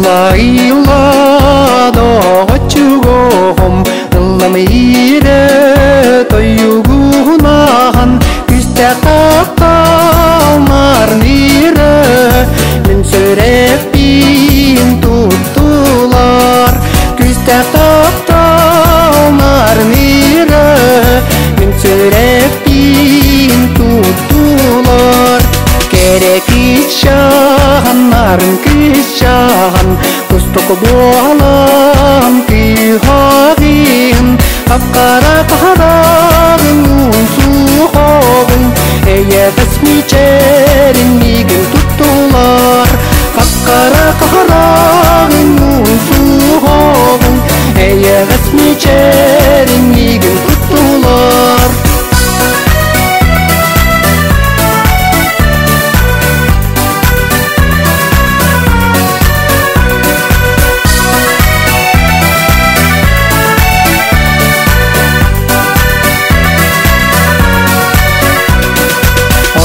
Ылла доҕоччугуом, ыллам иирэ тойугунахан, күстээх таптал нарныыры, мин сүрэхпин туттулар. Күстээх таптал нарныыры, мин сүрэхпин туттулар. Кэрэ кыысчаан, нарын кыысчаан, кустук буолан кыыһаҕын, хап-хара хараҕын суоҕун, эйэҕэс мичээрин миигин туттулар. Хап-хара хараҕын суоҕун, эйэҕэс мичээрин миигин туттулар.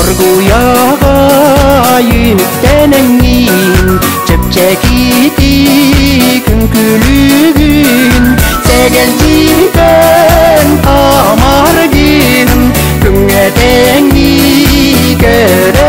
Оргуяға үктенеңин, чэпчэкити күнкүлүгүн, сэгэлдьитэн тамаргын, күҥҥэ тэҥнии көрөҥҥүн.